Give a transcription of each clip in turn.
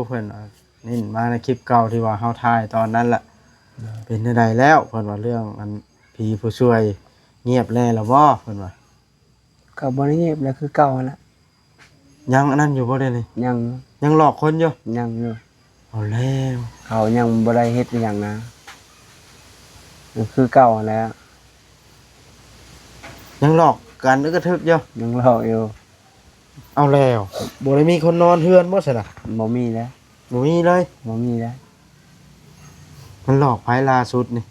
ເພິ່ນວ່າ ເນັ້ນມາໃນຄລິບເກົ່າທີ່ວ່າເຮົາຖ່າຍຕອນນັ້ນລະ. ໂດຍ ເປັນແນວໃດແລ້ວ? ເພິ່ນວ່າເລື່ອງອັນຜີຜູ້ຊ່ວຍງຽບແລ້ວລະບໍ່? ເພິ່ນວ່າ ກໍບໍ່ໄດ້ງຽບແລ້ວ ຄືເກົ່າຫັ້ນລະ. ຍັງອັນນັ້ນຢູ່ບໍ່ດຽວນີ້? ຍັງ ຍັງຫຼອກຄົນຢູ່? ຍັງຢູ່. ເອົາແລ້ວ ເຂົາຍັງບໍ່ໄດ້ເຮັດອີ່ຫຍັງນະ ຍັງຄືເກົ່າຫັ້ນແຫຼະ. ຍັງຫຼອກກັນ ອຶກກະທຶກຢູ່? ຍັງຫຼອກຢູ່. ເອົາແລ້ວ ບໍ່ໄດ້ມີຄົນນອນເຮືອນບໍ່ຊັ້ນນະ? ບໍ່ມີແລ້ວ. ບໍ່ມີເລີຍ? ບໍ່ມີແລ້ວ. ມັນຫຼອກໃຜລ່າສຸດນີ້?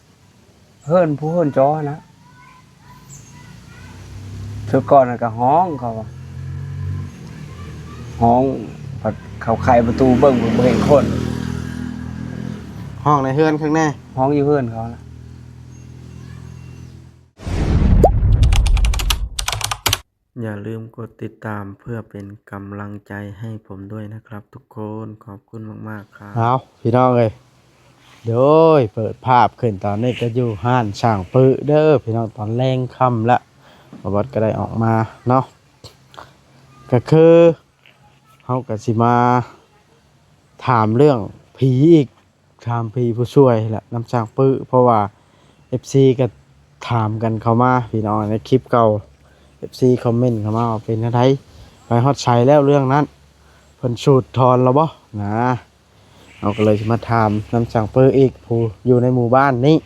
ເຮືອນຜູ້ເຮືອນຈໍຫັ້ນນະ. ຊຸດກ່ອນຫັ້ນກໍຮ້ອງ ເຂົາວ່າ ຮ້ອງ ພັດເຂົາໄຂປະຕູເບິ່ງ ເພິ່ນບໍ່ເຫັນຄົນ. ຮ້ອງໃນເຮືອນຂ້າງໃນ? ຮ້ອງຢູ່ເຮືອນເຂົານະ. ຢ່າลืมกดติดตามเพื่อเป็นกำลังใจให้ผมด้วยนะครับทุกคน ขอบคุณมากๆครับ. ເອົາ ພີ່ນ້ອງເອີຍ ໂດຍ ເປີດພາບຂຶ້ນ ຕອນນີ້ກໍຢູ່ຮ້ານຊ່າງປຶເດີພີ່ນ້ອງ. ຕອນແລງຄ່ຳລະ ບ່າວບັດກໍໄດ້ອອກມາເນາະ ກໍຄືເຮົາກໍຊິມາຖາມເລື່ອງຜີອີກ ຖາມຜີຜູ້ຊ່ວຍແຫຼະນຳຊ່າງປຶ ເພາະວ່າເອັຟຊີກໍຖາມກັນເຂົ້າມາພີ່ນ້ອງ ໃນຄລິບເກົ່າ ເອັຟຊີຄອມເມັນເຂົ້າມາວ່າເປັນແນວໃດ ໄປຮອດໃສແລ້ວເລື່ອງນັ້ນ ເພິ່ນສູດຖອນແລ້ວບໍ່ນະ. ເຮົາກໍເລີຍຊິມາຖາມນຳຊ່າງປຶອີກ ຜູ້ຢູ່ໃນໝູ່ບ້ານນີ້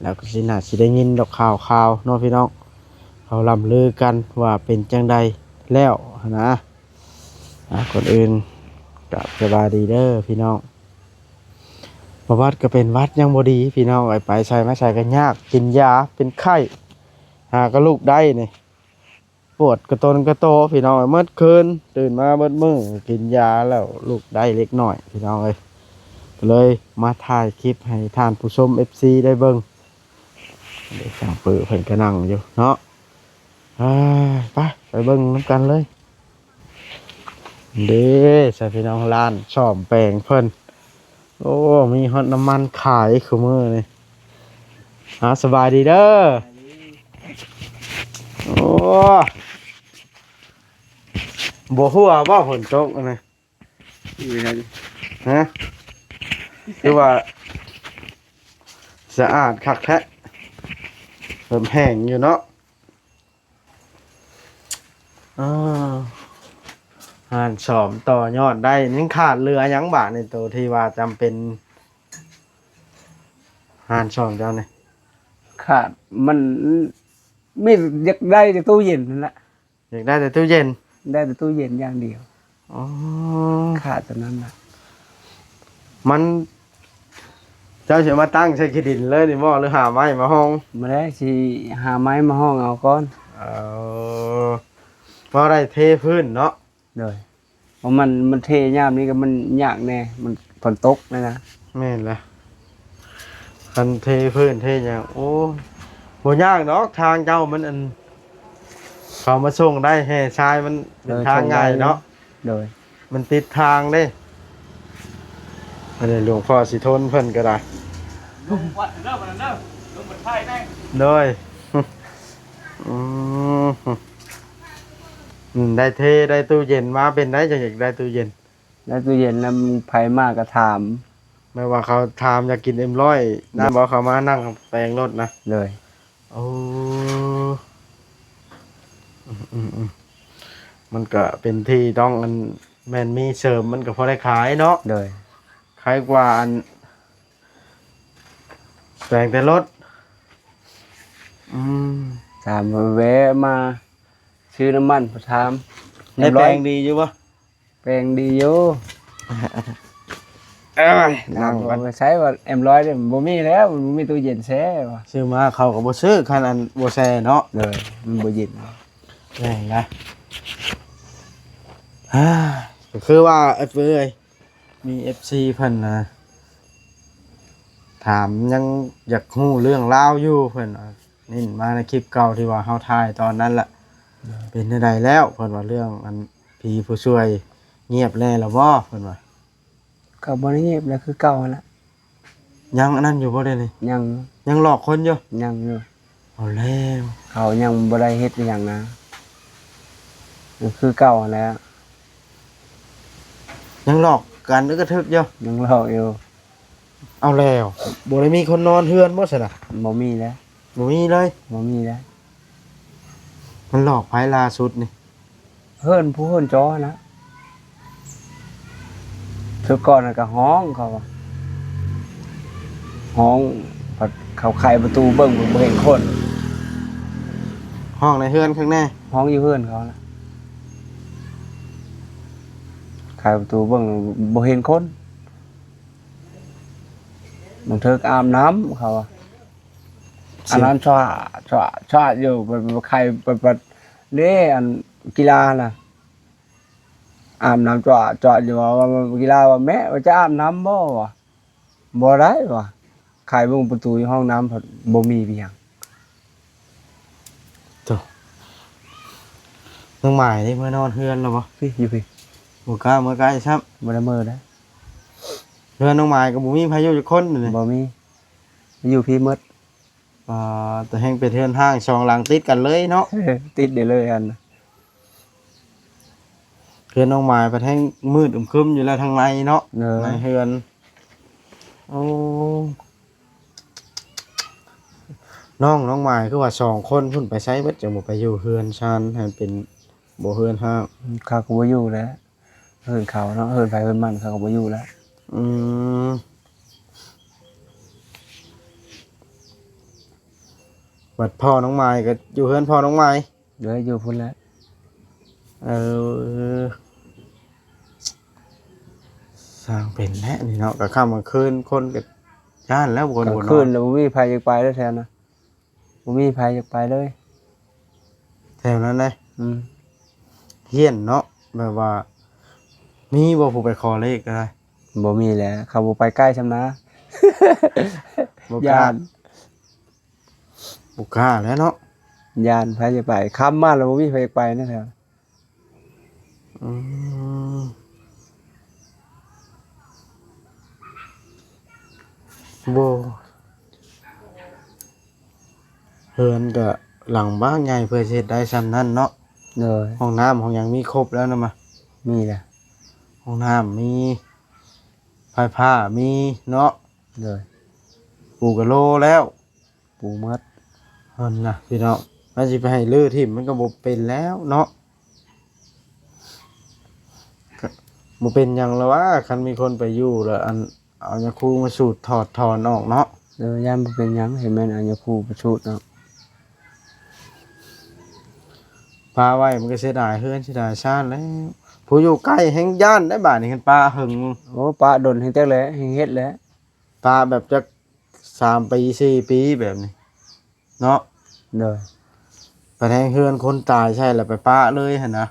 ແລ້ວກໍຊິໜ້າຊິໄດ້ຍິນດອກຂ່າວໆເນາະພີ່ນ້ອງ ເຂົາລ່ຳລືກັນວ່າເປັນຈັ່ງໃດແລ້ວຫັ້ນນະ. ອ່າ ກ່ອນອື່ນກາບສະບາຍດີເດີພີ່ນ້ອງ. ປະຫວັດກໍເປັນຫວັດຍັງບໍ່ດີພີ່ນ້ອງເອີຍ ໄປໃສມາໃສກໍຍາກ ກິນຢາເປັນໄຂ້ ຫາກໍລຸກໄດ້ນີ້ ປວດກະຕົນກະໂຕພີ່ນ້ອງເອີຍ ໝົດຄືນ ຕື່ນມາເບິດມື້ ກິນຢາແລ້ວລຸກໄດ້ເລັກນ້ອຍພີ່ນ້ອງເອີຍ. ກໍເລີຍມາຖ່າຍຄລິບໃຫ້ທ່ານຜູ້ຊົມເອັຟຊີໄດ້ເບິ່ງ ເດ ຊ່າງປຶເພິ່ນກໍນັ່ງຢູ່ເນາະ. ເອີ ໄປ ໄປເບິ່ງນຳກັນເລີຍ. ເດ້ ໃສ່ພີ່ນ້ອງ ຮ້ານສ້ອມແປງເພິ່ນ ໂອ້ ມີຮອດນ້ຳມັນຂາຍຄູ່ມື້ນີ້. ອ່າ ສະບາຍດີເດີ. ໂອ້ ບໍ່ຮົ່ວບໍ່ ຝົນຕົກນະ? ຮະ ຄືວ່າສະອາດຄັກແທ້ ເລີ່ມແຫ້ງຢູ່ເນາະ. ອ່າ ຮ້ານສ້ອມຕໍ່ຍອດໄດ້ ຍັງຂາດເຫຼືອຫຍັງບາດນີ້ ໂຕທີ່ວ່າຈຳເປັນ ຮ້ານສ້ອມເຈົ້ານີ້? ຂາດ ມັນມີ ຢາກໄດ້ແຕ່ຕູ້ເຢັນຫັ້ນລະ. ຢາກໄດ້ແຕ່ຕູ້ເຢັນ? ໄດ້ແຕ່ຕູ້ເຢັນຢ່າງດຽວ. ອໍ ຂາດຕົວນັ້ນລະ. ມັນ ເຈົ້າຊິເອົາມາຕັ້ງໃສ່ຂີ້ດິນເລີຍນີ້ບໍ່ ຫຼືຫາໄມ້ມາຫ້ອງ? ບໍ່ໄດ້ ຊິຫາໄມ້ມາຫ້ອງເອົາກ່ອນ. ເອີ ເວົ້າໄດ້ເທພື້ນເນາະ? ໂດຍ ເພາະມັນ ມັນເທຍາມນີ້ກໍມັນຍາກແດ່ ມັນຝົນຕົກແດ່ນະ. ແມ່ນລະ ຄັນເທພື້ນເທຫຍັງ ໂອ້ ບໍ່ຍາກດອກ ທາງເຈົ້າມັນ ອັນ ເຂົາມາສົ່ງໄດ້ ແຮ່ຊາຍມັນເປັນ ເອີ ທາງງ່າຍເນາະ. ໂດຍ ມັນຕິດທາງເດ້. ອັນນີ້ຫຼວງພໍ່ສີທົນເພິ່ນກໍໄດ້ ລົງວັດເດີ ບັດນັ້ນເດີ ລົງບັນໄດແດ່. ໂດຍ ອືມ ອືມ ໄດ້ເທ ໄດ້ຕູ້ເຢັນມາ ເປັນໄດ ຈັ່ງຢາກໄດ້ຕູ້ເຢັນ? ໄດ້ຕູ້ເຢັນແລ້ວ ໃຜມາກໍຖາມ ແບບວ່າເຂົາຖາມຢາກກິນເອັມຮ້ອຍ ນັ້ນບໍ່ ເຂົາມານັ່ງແປງລົດນະ. ໂດຍ ໂອ້ ອືມໆ ມັນກະເປັນທີ່ຕ້ອງ ອັນ ແມ່ນມີເສີມ ມັນກະພໍໄດ້ຂາຍເນາະ. ໂດຍ ຂາຍກວ່າ ອັນ ແປງແຕ່ລົດ. ອືມ ຖາມວ່າແວະມາຊື້ນ້ຳມັນ ຖາມ ໄດ້ແປງດີຢູ່ບໍ່? ແປງດີຢູ່. ເອີຍ ນັ່ງກ່ອນ ໃຊ້ວ່າເອັມຮ້ອຍນີ້ ບໍ່ມີແລ້ວ ມັນບໍ່ມີຕູ້ເຢັນແຊ່ ຊື້ມາເຂົາກໍບໍ່ຊື້ ຄັນອັນບໍ່ແຊ່ເນາະ. ໂດຍ ມັນບໍ່ເຢັນ. ແມ່ນນະ ກໍຄືວ່າ ເອີຍ ມີເອັຟຊີເພິ່ນນະ ຖາມ ຍັງຢາກຮູ້ເລື່ອງລາວຢູ່ ເພິ່ນວ່າ ເນັ້ນມາໃນຄລິບເກົ່າທີ່ວ່າເຮົາຖ່າຍຕອນນັ້ນລະ. ໂດຍ ເປັນແນວໃດແລ້ວ? ເພິ່ນວ່າເລື່ອງອັນຜີຜູ້ຊ່ວຍງຽບແລ້ວລະບໍ່? ເພິ່ນວ່າ ກໍບໍ່ໄດ້ງຽບແລ້ວ ຄືເກົ່າຫັ້ນລະ. ຍັງອັນນັ້ນຢູ່ບໍ່ດຽວນີ້? ຍັງ ຍັງຫຼອກຄົນຢູ່? ຍັງຢູ່. ເອົາແລ້ວ ເຂົາຍັງບໍ່ໄດ້ເຮັດອີ່ຫຍັງນະ ຍັງຄືເກົ່າຫັ້ນແຫຼະ. ຍັງຫຼອກ ກັນ ເອີ ກະຖືກຢູ່ ຍັງຫຼອກຢູ່. ເອົາແລ້ວ ບໍ່ໄດ້ມີຄົນນອນເຮືອນບໍ່ຊັ້ນນະ? ບໍ່ມີແລ້ວ ບໍ່ມີເລີຍ ບໍ່ມີແລ້ວ. ມັນຫຼອກໃຜລ່າສຸດນີ້? ເຮືອນຜູ້ເຮືອນຈໍຫັ້ນນະ. ຊຸດກ່ອນນັ້ນກະຮ້ອງເຂົາວ່າ ຮ້ອງ ພັດເຂົາໄຂປະຕູເບິ່ງ ບໍ່ເຫັນຄົນ. ຮ້ອງໃນເຮືອນຂ້າງໃນ? ຮ້ອງຢູ່ເຮືອນເຂົານະ ໄຂປະຕູເບິ່ງ ບໍ່ເຫັນຄົນ. ບາງເທື່ອອາບນ້ຳເຂົາວ່າ ສຽງ ອັນນັ້ນຊະຊະຊະຢູ່ ໄປ ໄປໄຂ ໄປ ໄປ ເດ້ ອັນກິລານະ ອາບນ້ຳຈວະຈວະຢູ່ ວ່າ ວ່າ ວ່າກິລາວ່າ ແມ່ ວ່າຈະອາບນ້ຳບໍ່? ວ່າ ບໍ່ໄດ້ ວ່າ ໄຂເບິ່ງປະຕູຢູ່ຫ້ອງນ້ຳ ພັດບໍ່ມີອີ່ຫຍັງ. ໂທ້ ນ້ອງໝາຍເດ້ ເມືອນອນເຮືອນແລ້ວບໍ່? ພີ້ ຢູ່ພີ້ ບໍ່ກ້າເມືອໃກ້ຊ້ຳ. ບໍ່ໄດ້ເມືອເດ້ ເຮືອນນ້ອງໝາຍກໍບໍ່ມີໃຜຢູ່ຈັກຄົນເດ. ບໍ່ມີ ຢູ່ພີ້ໝົດ. ອ່າ ແຕ່ແຮ່ງເປັນເຮືອນຮ້າງສອງຫຼັງຕິດກັນເລີຍເນາະ. ເອີ ຕິດໄດ້ເລີຍອັນ ເຮືອນນ້ອງໝາຍພັດແຮ່ງມືດອຶມຄຶມຢູ່ແລ້ວທາງໃນເນາະ. ເອີ ໃນເຮືອນ. ໂອ້ ນ້ອງ ນ້ອງໝາຍຄືວ່າສອງຄົນພຸ້ນໄປໃສເບິດ ຈັ່ງບໍ່ໄປຢູ່ເຮືອນຊານໃຫ້ເປັນບໍ່ເຮືອນຮ້າງ? ເຂົາກໍບໍ່ຢູ່ແລ້ວ ເຮືອນເຂົາເນາະ ເຮືອນໃຜເຮືອນມັນ ເຂົາກໍບໍ່ຢູ່ແລ້ວ. ອືມ ບັດພໍ່ນ້ອງໝາຍກໍຢູ່ເຮືອນພໍ່ນ້ອງໝາຍ? ເອີ ຢູ່ພຸ້ນແຫຼະ. ເອີ ຊ່າງເປັນແຫຼະນີ້ເນາະ ກາງຄ່ຳກາງຄືນຄົນກໍຢ້ານແລ້ວ ຄົນ ກາງຄືນແລ້ວບໍ່ມີໃຜຢາກໄປເລີຍແຖວນັ້ນ ບໍ່ມີໃຜຢາກໄປເລີຍ ແຖວນັ້ນເດ້. ອືມ ຮ້ານເນາະ ແບບວ່າມີບໍ່ຜູ້ໄປຂໍເລກກໍໄດ້? ບໍ່ມີແຫຼະ ເຂົາບໍ່ໄປໃກ້ຊ່ຳນາ ບໍ່ກ້າ ຢ້ານ ບໍ່ກ້າແຫຼະເນາະ ຢ້ານໃຜຈະໄປ ຄ່ຳມາແລ້ວບໍ່ມີໃຜຢາກໄປນະແຖວ. ອືມ ບໍ່ ເຮືອນກະຫຼັງບັກໃຫຍ່ ເພື່ອຊິເຮັດໄດ້ຊ່ຳນັ້ນເນາະ. ໂດຍ ຫ້ອງນ້ຳຫ້ອງຫຍັງມີຄົບແລ້ວນະມະ? ມີແຫຼະ ຫ້ອງນ້ຳມີ ໄຟຟ້າມີເນາະ. ໂດຍ ປູກະໂລແລ້ວ ປູໝົດຫັ້ນນະພີ່ນ້ອງ ມັນຊິໄປໃຫ້ຮື້ຖິ້ມມັນກໍບໍ່ເປັນແລ້ວເນາະ. ກະບໍ່ເປັນຫຍັງລະຫວາ ຄັນມີຄົນໄປຢູ່ລະ ອັນ ເອົາຢາຄູມາສູດຖອດຖອນອອກເນາະ. ເອີ ຢ້ານບໍ່ເປັນຫຍັງ ເຫັນແມ່ນເອົາຢາຄູມາສູດເນາະ. ປະໄວ້ມັນກໍເສຍດາຍເຮືອນເສຍດາຍຊານແລ້ວ ຜູ້ຢູ່ໃກ້ແຮ່ງຢ້ານໄດ໋ບາດນີ້ ຄັນປະເຫິງ. ໂອ້ ປະດົນແຮ່ງຈັກແຫຼະ ແຮ່ງເຮັດແຫຼະ ປະແບບຈັກ ສາມປີສີ່ປີແບບນີ້ເນາະ. ໂດຍ ໄປແທງເຮືອນຄົນຕາຍໃສ່ແລ້ວໄປປະເລີຍຫັ້ນນະ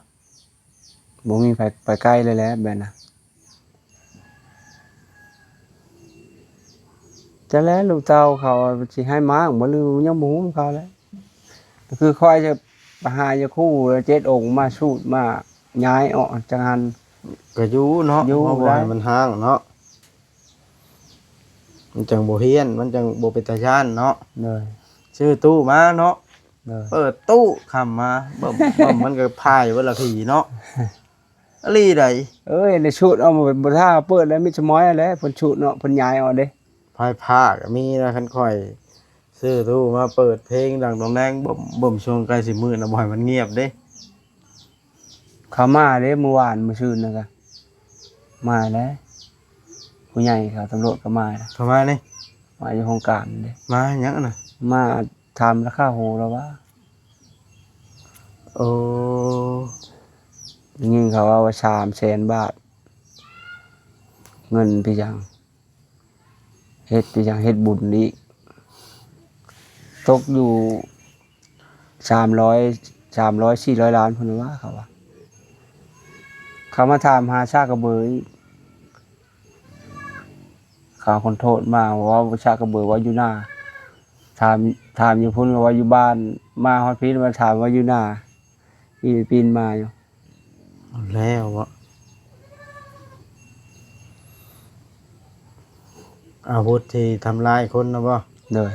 ບໍ່ມີໃຜໄປໃກ້ເລີຍແຫຼະແບບນັ້ນ. ຈັກແຫຼະລູກເຕົ້າເຂົາຊິໃຫ້ມ້າງບໍ່ ຫຼືຍັງບໍ່ຮູ້ນຳເຂົາແຫຼະ. ຄືຂ້ອຍຈະໄປຫາຢາຄູເຈັດອົງມາສູດມາຍ້າຍອອກຈາກຫັ້ນ ກໍຢູ່ເນາະ ຢູ່ ເພາະບໍ່ໃຫ້ມັນຮ້າງເນາະ ມັນຈັ່ງບໍ່ຮ້າງ ມັນຈັ່ງບໍ່ເປັນຕາຢ້ານເນາະ. ໂດຍ ຊື້ຕູ້ມາເນາະ. ໂດຍ ເປີດຕູ້ຄ່ຳມາ ເບິ່ມ ເບິ່ມ ມັນກໍພາຍເບິດລະຜີເນາະ. ອີ່ຫຼີໃດ໋ ເອີຍ ໄດ້ສູດເອົາ ບໍ່ ບໍ່ຖ້າເປີດແລ້ວ ມິດສະໝອຍຫັ້ນແຫຼະ ເພິ່ນສູດເນາະ ເພິ່ນຍ້າຍອອກເດ້. ພາຍຜ້າກໍມີນະ ຄັນຂ້ອຍຊື້ຕູ້ມາເປີດເພງດັງດອງແດງ ເບິ່ມ ເບິ່ມ ຊ່ວງໃກ້ຊິມືດນະ ບໍ່ໃຫ້ມັນງຽບເດ້. ເຂົາມາເດ້ ມື້ວານມື້ຊືນນັ້ນກະມາແລ້ວ ຜູ້ໃຫຍ່ເຂົາ ຕຳຫຼວດກໍມາ. ເຂົາມານີ້? ມາຢູ່ໂຮງການເດ້. ມາຫຍັງຫັ້ນນະ? ມາຖາມລາຄາໂຮລະວ່າ. ໂອ້ ຍິງເຂົາເວົ້າວ່າສາມແສນບາດ ເງິນໄປຫຍັງ ເຮັດໄປຫຍັງ ເຮັດບຸນອີກ ຕົກຢູ່ສາມຮ້ອຍ ສາມຮ້ອຍ ສີ່ຮ້ອຍລ້ານພຸ້ນວ່າ ເຂົາວ່າ. ເຂົາມາຖາມຫາຊາກະເບີອີກ ເຂົາຄົນໂທດມາເວົ້າຊາກະເບີວ່າຢູ່ນາ ຖາມ ຖາມຢູ່ພຸ້ນວ່າຢູ່ບ້ານ ມາຮອດພີ້ມາຖາມວ່າຢູ່ນາ ອີ່ປີນມາຢູ່. ແລ້ວເບາະ ອາວຸດທີ່ທຳລາຍຄົນນະບໍ່? ໂດຍ.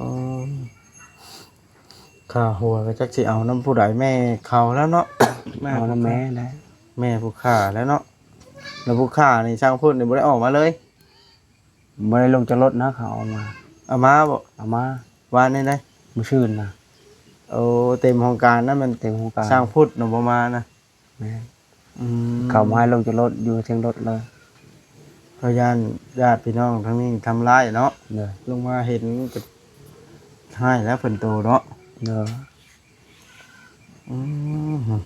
ອໍ ຄ່າຫົວກໍຈັກຊິເອົານຳຜູ້ໃດ ແມ່ເຂົາແລ້ວເນາະ. ແມ່ ເອົານຳແມ່ໄດ້ ແມ່ຜູ້ຂ້າແລ້ວເນາະ. ແລ້ວຜູ້ຂ້ານີ້ ຊ່າງພຸດນີ້ບໍ່ໄດ້ອອກມາເລີຍ? ບໍ່ໄດ້ລົງຈາກລົດນະ ເຂົາເອົາມາ. ເອົາມາບໍ່? ເອົາມາ. ວານນີ້ໃດ? ມື້ຊືນນະ. ໂອ້ ເຕັມຫ້ອງການນະ ແມ່ນ ເຕັມຫ້ອງການ ຊ່າງພຸດນະບໍ່ມານະ. ແມ່ນ. ອືມ ເຂົາບໍ່ໃຫ້ລົງຈາກລົດ ຢູ່ທຽງລົດເລີຍ. ເຂົາຢ້ານຍາດພີ່ນ້ອງທາງນີ້ທຳຮ້າຍເນາະ. ໂດຍ. ລົງມາເຫັນກໍຮ້າຍແລ້ວເພິ່ນໂຕເນາະ. ໂດຍ. ອືມ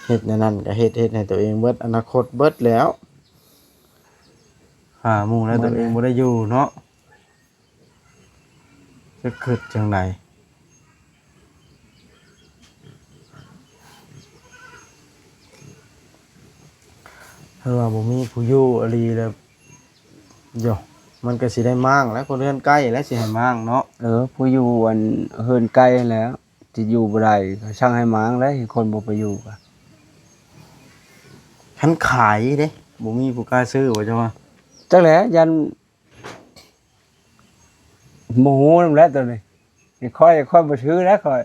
ເຮັດແນວນັ້ນກໍເຮັດ ເຮັດໃຫ້ຕົວເອງເບິດອະນາຄົດເບິດແລ້ວ. ຫາໝູ່ແລ້ວ ຕົວເອງບໍ່ໄດ້ຢູ່ເນາະ. ຈະຄິດຈັ່ງໃດ? ຖ້າວ່າບໍ່ມີຜູ້ຢູ່ອີ່ຫຼີແລ້ວ ໂຢ ມັນກໍຊິໄດ້ມ້າງແຫຼະ ຄົນເຮືອນໃກ້ແຫຼະຊິໃຫ້ມ້າງເນາະ. ເອີ ຜູ້ຢູ່ອັນເຮືອນໃກ້ຫັ້ນແຫຼະ ຊິຢູ່ບໍ່ໄດ້ ກໍສັ່ງໃຫ້ມ້າງແຫຼະ ຄົນບໍ່ໄປຢູ່ກະ. ຄັນຂາຍເດ້ ບໍ່ມີຜູ້ກ້າຊື້ບໍ່ເຈົ້າວ່າ? ຈັກແຫຼະ ຢ້ານ ບໍ່ຮູ້ນຳແຫຼະໂຕນີ້. ຂ້ອຍ ຂ້ອຍບໍ່ຊື້ແລ້ວຂ້ອຍ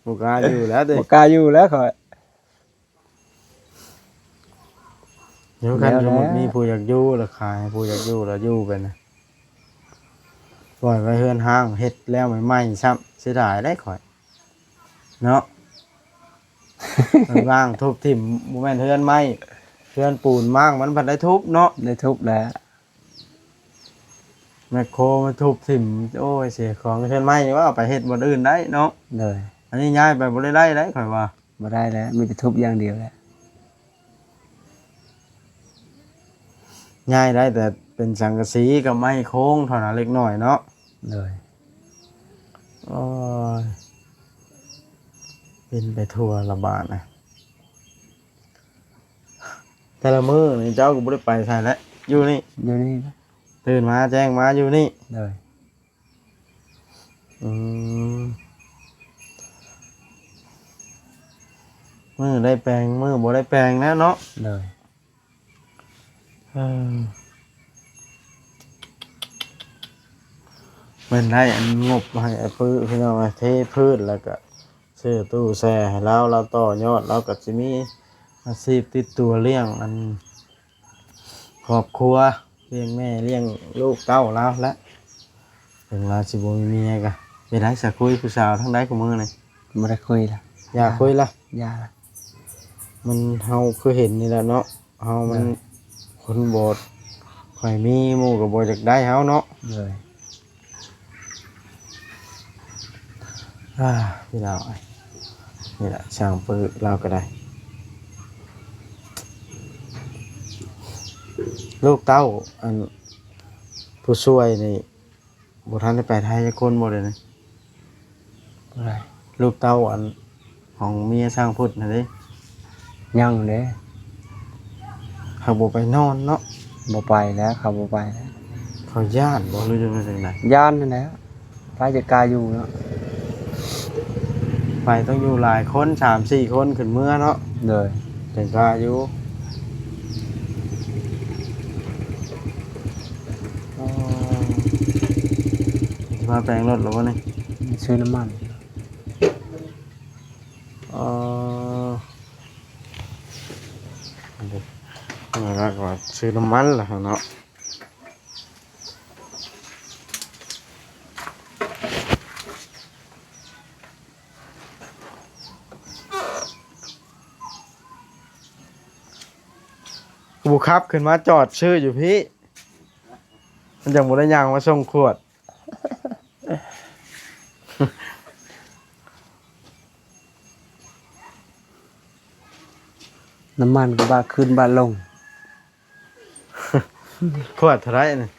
ບໍ່ກ້າຢູ່ແລ້ວຕິ ບໍ່ກ້າຢູ່ແລ້ວຂ້ອຍ. ດຽວຄັນ ແນວໃດ ສົມມຸດມີຜູ້ຢາກຢູ່ລະຂາຍ ໃຫ້ຜູ້ຢາກຢູ່ລະຢູ່ໄປນະ. ປ່ອຍໄວ້ເຮືອນຮ້າງ ເຮັດແລ້ວໃໝ່ໆຊ້ຳ ເສຍດາຍເດ້ຂ້ອຍເນາະ. ໄປມ້າງທຸບຖິ້ມ ບໍ່ແມ່ນເຮືອນໄມ້ ເຮືອນປູນມ້າງ ມັນພັດໄດ້ທຸບເນາະ. ໄດ້ທຸບແຫຼະ. ແມັກໂຄມາທຸບຖິ້ມ ໂອ້ຍ ເສຍຂອງ. ເຮືອນໄມ້ນີ້ວ່າເອົາໄປເຮັດບ່ອນອື່ນໄດ້ເນາະ. ໂດຍ. ອັນນີ້ຍ້າຍໄປບໍ່ໄດ້ໄດ້ ຂ້ອຍວ່າ ບໍ່ໄດ້ແລ້ວ ມີແຕ່ທຸບຢ່າງດຽວແຫຼະ. ຍ້າຍໄດ້ແຕ່ເປັນສັງກະສີກັບໄມ້ໂຄງເທົ່ານັ້ນ ເລັກນ້ອຍເນາະ. ໂດຍ. ໂອ້ຍ ເປັນໄປທົ່ວລະບາດນະ. ແຕ່ລະມື້ນີ້ເຈົ້າກໍບໍ່ໄດ້ໄປໃສແຫຼະ ຢູ່ນີ້ ຢູ່ນີ້ ຕື່ນມາແຈ້ງມາຢູ່ນີ້. ໂດຍ. ອືມ ມື້ໄດ້ແປງ ມື້ບໍ່ໄດ້ແປງແລ້ວເນາະ. ໂດຍ. ເອີ ແມ່ນໄດ້ອັນງົບໃຫ້ອ້າຍປຶ ພີ່ນ້ອງເອີຍ ເທພື້ນ ແລ້ວກະຊື້ຕູ້ແຊ່ໃຫ້ລາວ ລາວຕໍ່ຍອດ ລາວກໍຊິມີອາຊີບຕິດຕົວລ້ຽງອັນຄອບຄົວ ລ້ຽງແມ່ລ້ຽງລູກເຕົ້າລາວແຫຼະ. ເຖິງລາວຊິບໍ່ມີເມຍກະ ເປັນໄດສະ ຄຸຍຜູ້ສາວທາງໃດຄູ່ມື້ນີ້? ບໍ່ໄດ້ຄຸຍລະ ຢ່າຄຸຍລະ ຢ່າລະ. ມັນ ເຮົາຄືເຫັນນີ້ແຫຼະເນາະ ເຮົາມັນ ໂດຍ ຄົນບໍ່ຄ່ອຍມີ ໝູ່ກໍບໍ່ຢາກໄດ້ເຮົາເນາະ. ໂດຍ. ອາ ພີ່ນ້ອງເອີຍ ນີ້ແຫຼະຊ່າງປຶລາວກໍໄດ້ ລູກເຕົ້າ ອັນ ຜູ້ຊ່ວຍນີ້ ບໍ່ທັນໄດ້ໄປໄທຈັກຄົນບໍ່ ດຽວນີ້? ບໍ່ໄດ້. ລູກເຕົ້າອັນຂອງເມຍຊ່າງພຸດຫັ້ນເດ້? ຍັງເດ້. ເຂົາບໍ່ໄປນອນເນາະ? ບໍ່ໄປແລ້ວ ເຂົາບໍ່ໄປແລ້ວ. ເຂົາຢ້ານບໍ່ ຫຼືວ່າຈັ່ງໃດ? ຢ້ານຫັ້ນແຫຼະ. ໃຜຈະກ້າຢູ່ເນາະ? ໄປຕ້ອງຢູ່ຫຼາຍຄົນ ສາມສີ່ຄົນຂຶ້ນເມືອເນາະ. ໂດຍ. ຈັ່ງກ້າຢູ່. ອໍ ຊິມາແປງລົດແລ້ວບໍ່ນີ້? ຊື້ນ້ຳມັນ. ອໍ ອັນນີ້ ແລ້ວກໍຊື້ນ້ຳມັນລະເນາະ. ບໍ່ຂັບຂຶ້ນມາຈອດຊື້ຢູ່ພີ້ ມັນຈັ່ງບໍ່ໄດ້ຍ່າງມາສົ່ງຂວດ. ນ້ຳມັນກໍບາດຂຶ້ນບາດລົງ. ຂວດເທົ່າໃດນີ້?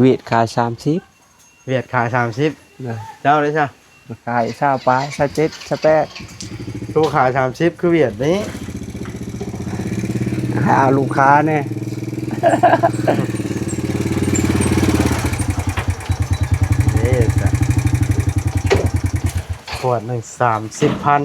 ຫວຽດຂາຍສາມສິບ. ຫວຽດຂາຍສາມສິບ. ໂດຍ. ເຈົ້າເດ້ຊະ? ຂາຍຊາວປາຍ ຊາວເຈັດ ຊາວແປດ. ຄືຂາຍສາມສິບ ຄືຫວຽດນີ້? ໃຫ້ເອົາລູກຄ້າແດ່. ເດ້ຊະ ຂວດໜຶ່ງສາມສິບພັນ.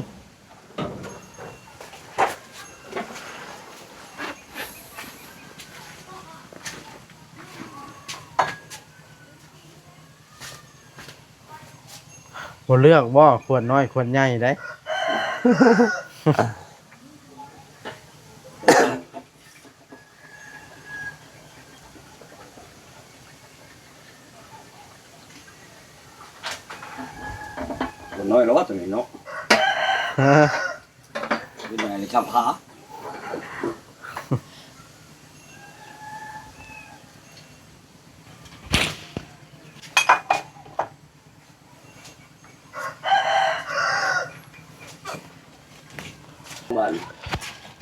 ບໍ່ເລືອກບໍ່ ຂວດນ້ອຍຂວດໃຫຍ່ໃດ? ຄົນນ້ອຍແລ້ວວ່າຕົວນີ້ເນາະ ເປັນຫຍັງນີ້ຈຳພາ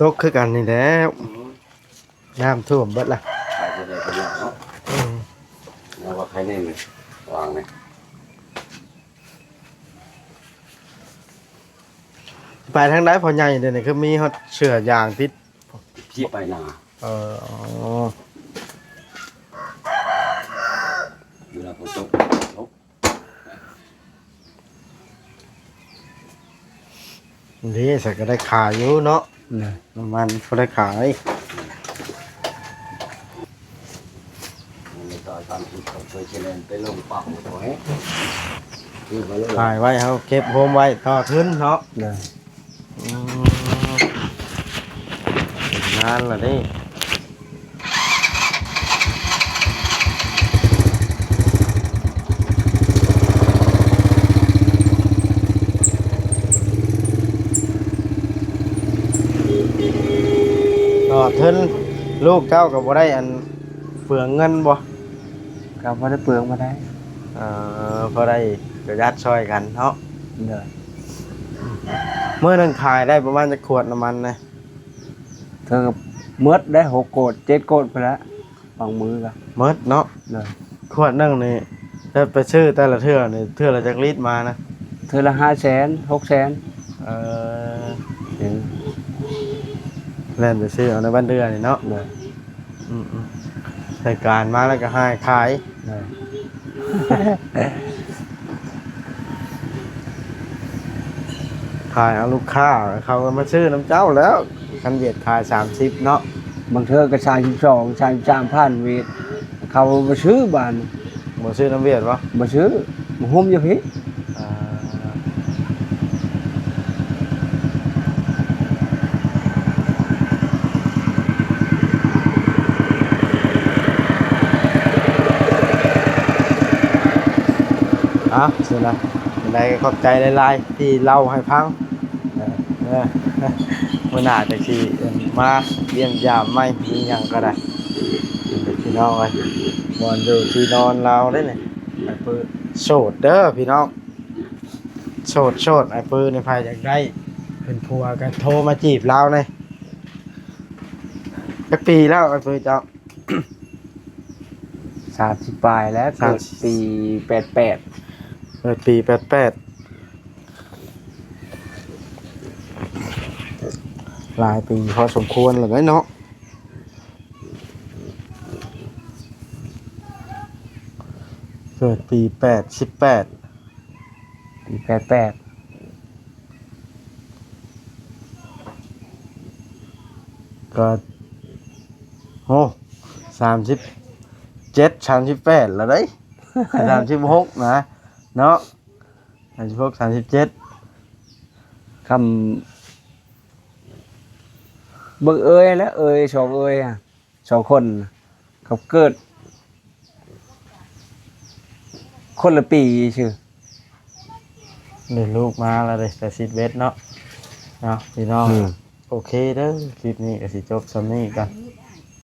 ຕົກຄືກັນນີ້ແຫຼະ ອືມ ນ້ຳຖ້ວມເບິດລະ ໃຜຈະໄດ້ໄປເນາະ ອືມ ແລ້ວວ່າໃຜແນ່ນີ້ ວາງນີ້ ໄປທາງໃດພໍ່ໃຫຍ່ ດຽວນີ້ຄືມີຮອດເສື້ອຢາງຕິດ ຊິໄປນາ ເອີ ອໍ ເວລາຝົນຕົກ ຕົກ ນີ້ ສັກກໍໄດ້ຂາຍຢູ່ເນາະ ນະ ນ້ຳມັນພໍໄດ້ຂາຍ ຂາຍໄວ້ ເຮົາເກັບໂຮມໄວ້ຕໍ່ທຶນເນາະ ນະ ອືມ ງານລະເດ້ ຕໍ່ທຶນ ລູກເຈົ້າກໍບໍ່ໄດ້ອັນເປືອງເງິນບໍ່? ກໍບໍ່ໄດ້ເປືອງປານໃດ ເອີ ພໍໄດ້ປະຢັດຊ່ອຍກັນເນາະ ໂດຍ ມື້ໜຶ່ງຂາຍໄດ້ປະມານຈັກຂວດນ້ຳມັນນະ? ເທື່ອກໍໝົດໄດ້ຫົກໂກດເຈັດໂກດພຸ້ນແຫຼະ ບາງມື້ກໍໝົດເນາະ ໂດຍ ຂວດໜຶ່ງນີ້ ແຕ່ໄປຊື້ແຕ່ລະເທື່ອນີ້ ເທື່ອລະຈັກລິດມານະ? ເທື່ອລະຫ້າແສນ ຫົກແສນ ເອີ ເອີ ແລ່ນໄປຊື້ເອົາໃນບ້ານເດືອນີ້ເນາະ ໂດຍ ອືມໆ ໃສ່ການມາແລ້ວກໍຫາຍຂາຍ ເອີ ຂາຍເອົາລູກຄ້າ ເຂົາກໍມາຊື້ນຳເຈົ້າແລ້ວ ຄັນຫວຽດຂາຍສາມສິບເນາະ ບາງເທື່ອກໍສາມສິບສອງ ສາມສິບສາມ ຜ່ານຫວຽດ ເຂົາບໍ່ຊື້ບາດນີ້ ບໍ່ຊື້ນຳຫວຽດບໍ່? ບໍ່ຊື້ ມາຫຸ້ມຢູ່ພີ້ ອ່າ ເອົາ ຊັ້ນນະ ຈັ່ງໃດກໍຂອບໃຈຫຼາຍໆ ທີ່ເລົ່າໃຫ້ຟັງ ເອີ ມື້ໜ້າຈັກຊິມາຢ້ຽມຢາມໃໝ່ ມີຫຍັງກໍໄດ້ ພີ່ນ້ອງເອີຍ ບ່ອນຢູ່ທີ່ນອນລາວເດ້ນີ້ ອ້າຍປື້ໂສດເດີພີ່ນ້ອງ ໂສດໆ ອ້າຍປື້ນີ້ ໃຜຢາກໄດ້ເປັນຜົວກໍໂທມາຈີບລາວແດ່ ຈັກປີແລ້ວອ້າຍປື້ເຈົ້າ? ສາມສິບປາຍແລ້ວ ສາມ ເກີດປີແປດແປດ ເກີດປີແປດແປດ ຫຼາຍປີພໍສົມຄວນແລ້ວເນາະ ເກີດປີແປດສິບແປດ ປີແປດແປດ ກໍ ໂອ້ ສາມສິບເຈັດ ສາມສິບແປດແລ້ວເດ້ ສາມສິບຫົກນະເນາະ ສາມສິບຫົກ ສາມສິບເຈັດ ຄຳ ເບິ່ງເອີຍແຫຼະ ເອີຍ ສອງເອີຍ ສອງຄົນ ເຂົາເກີດຄົນລະປີຊື່ ໄດ້ລູກມາແລ້ວເດ້ ແຕ່ສິບເອັດເນາະ ເນາະ ພີ່ນ້ອງ ອືມ ໂອເຄເດີ ຄລິບນີ້ກໍຊິຈົບສ່ຳນີ້ກ່ອນ